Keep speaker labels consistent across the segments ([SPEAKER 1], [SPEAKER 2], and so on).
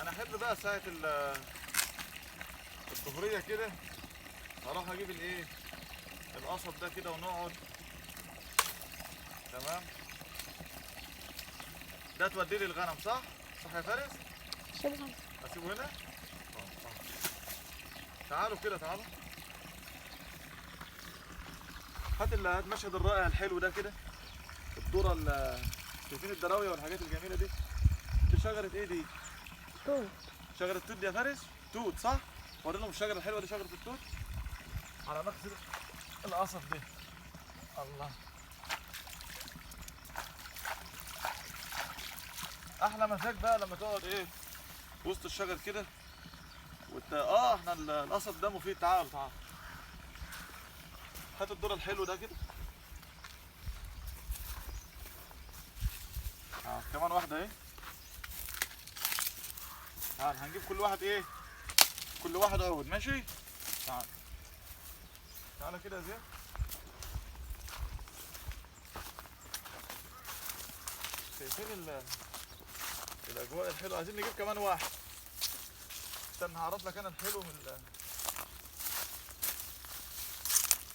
[SPEAKER 1] انا احب بقى ساعة الظهريه كده اروح اجيب الايه القصب ده كده ونقعد. تمام. ده توديه للغنم صح؟ صح يا فارس؟
[SPEAKER 2] سيبه.
[SPEAKER 1] اسيبه هنا؟ تعالوا كده تعالوا. هات المشهد الرائع الحلو ده كده. الذرة شايفين الدراويه والحاجات الجميلة دي؟ دي شجرة ايه دي؟
[SPEAKER 2] توت.
[SPEAKER 1] شجرة توت دي يا فارس؟ توت صح؟ وري لهم الشجرة الحلوة دي، شجرة التوت. على مغسل القصب دي. الله. احلى مزاج بقى لما تقعد ايه وسط الشجر كده احنا القصب ده مفيد. تعالوا تعالوا. هات الدور الحلو ده كده. كمان واحدة اهي. تعال هنجيب كل واحد ايه؟ كل واحد عود، ماشي؟ تعال. تعالى كده يا زياد. شايفين الاجواء الحلوة؟ عايزين نجيب كمان واحد. استنى هعرف لك انا الحلو من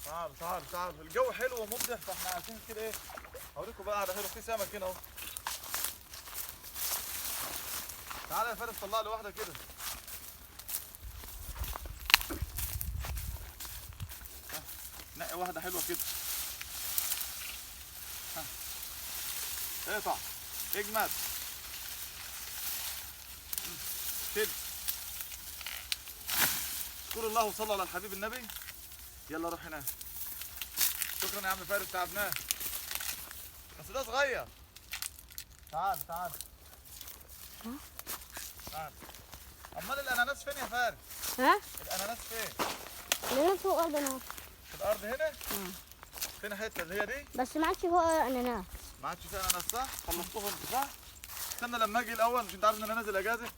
[SPEAKER 1] تعال تعال تعال. الجو حلو ومبدع، فاحنا عايزين كده ايه؟ هوريكم بقى قعدة حلوة. في سمك هنا اهو. تعالى يا فارس طلع لي واحدة كده. نقي واحدة حلوة كده. ها اقطع، اجمد، شد. اذكروا الله وصلوا على الحبيب النبي. يلا روح هناك. شكرا يا عم فارس، تعبناه بس ده صغير. تعال تعال تعال. امال الاناناس فين يا فارس؟
[SPEAKER 2] ها؟
[SPEAKER 1] الاناناس فين؟
[SPEAKER 2] الاناناس فوق الارض اهو.
[SPEAKER 1] في الارض هنا؟ فين حتة اللي هي دي؟
[SPEAKER 2] بس ما عادش فوق اناناس.
[SPEAKER 1] ما عادش فيه اناناس صح؟ خلصتهم انت صح؟ استنى لما اجي الاول، مش انت عارف ان انا نازل اجازه؟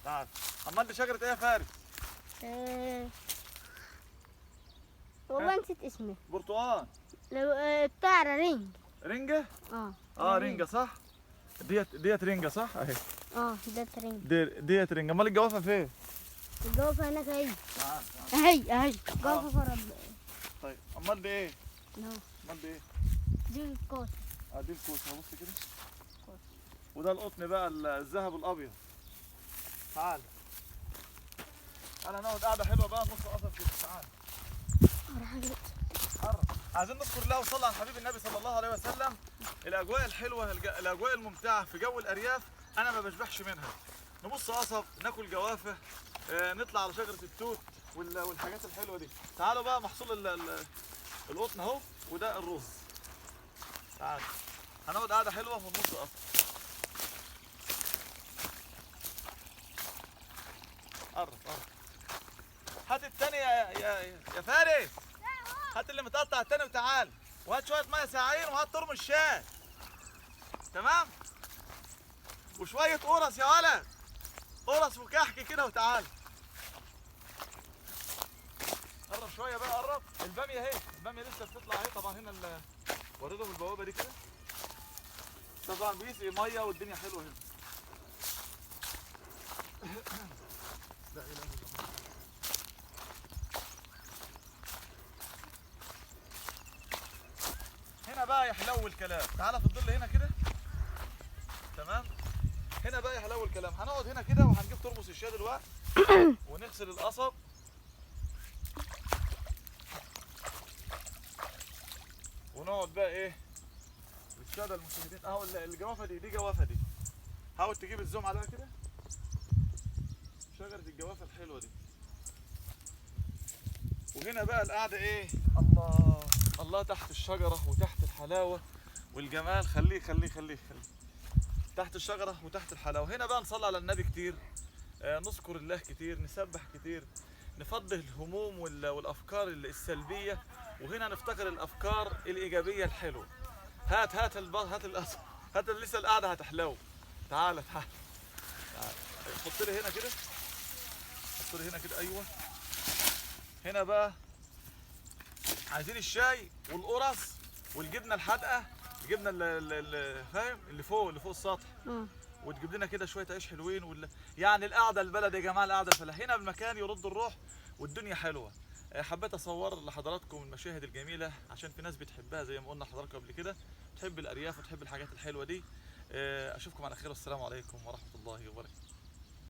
[SPEAKER 1] تعال. امال دي شجرة ايه يا فارس؟
[SPEAKER 2] والله نسيت اسمه.
[SPEAKER 1] برتقال.
[SPEAKER 2] لو بتاع رنج.
[SPEAKER 1] رنجة؟
[SPEAKER 2] اه
[SPEAKER 1] رنجة صح؟ ديت رنجة صح؟ اهي.
[SPEAKER 2] ديت رنجة.
[SPEAKER 1] ديت رنجة. امال الجوافة فين؟
[SPEAKER 2] الجوافة هناك اهي.
[SPEAKER 1] تعال تعال.
[SPEAKER 2] اهي اهي جوافة فرب.
[SPEAKER 1] طيب امال دي ايه؟ امال دي ايه؟
[SPEAKER 2] دي الكوسة.
[SPEAKER 1] دي الكوسة. بص كده. وده القطن بقى الذهب الابيض. تعال. انا نقعد قعدة حلوة بقى نص قصب كده. تعال. عايزين نذكر الله وصلى على حبيب النبي صلى الله عليه وسلم. الاجواء الحلوة، الاجواء الممتعة في جو الارياف انا ما بشبعش منها. نبص قصب، ناكل جوافه، نطلع على شجرة التوت والحاجات الحلوة دي. تعالوا بقى محصول القطن اهو، وده الرز. تعال هنقعد قعدة حلوة في النص قصب. قرب قرب. هات التاني يا فارس. هات اللي متقطع التاني وتعال، وهات شوية مية ساقعين، وهات ترمس الشاي. تمام؟ وشوية قرص يا ولد، قرص وكحك كده وتعال. قرب شوية بقى، قرب. الباميه اهي، الباميه لسه بتطلع اهي. طبعا هنا وريتهم البوابة دي كده. طبعا بيسقي مية والدنيا حلوة هنا. لا اله الا الله. هنا بقى يحلو الكلام. تعالى في الظل هنا كده. تمام؟ هنا بقى يحلو الكلام. هنقعد هنا كده وهنجيب ترمس الشاي دلوقتي ونغسل القصب. ونقعد بقى ايه؟ للسادة المشاهدين. اهو الجوافه دي، دي جوافه دي. حاول تجيب الزوم عليها كده. شجرة الجوافه الحلوة دي. وهنا بقى القعدة ايه؟ الله الله، تحت الشجرة وتحت الحلاوة والجمال. خليه خليه خليه خليه تحت الشجرة وتحت الحلاوة. هنا بقى نصلي على النبي كتير، نذكر الله كتير، نسبح كتير، نفضي الهموم والأفكار السلبية، وهنا نفتكر الأفكار الإيجابية الحلوة. هات هات هات الأصل، هات لسه القعدة هتحلو. تعالى تعالى تعالى. حط لي هنا كده، حط لي هنا كده. أيوه هنا بقى عايزين الشاي والقرص والجبنه الحادقه الجبنة فاهم، اللي فوق، اللي فوق السطح. وتجيب لنا كده شوية عيش حلوين يعني القعدة البلد يا جماعة، القعدة الفلاح هنا المكان يرد الروح والدنيا حلوة. حبيت اصور لحضراتكم المشاهد الجميلة عشان في ناس بتحبها زي ما قلنا لحضراتكم قبل كده، بتحب الارياف وتحب الحاجات الحلوة دي. اشوفكم على خير، والسلام عليكم ورحمة الله وبركاته.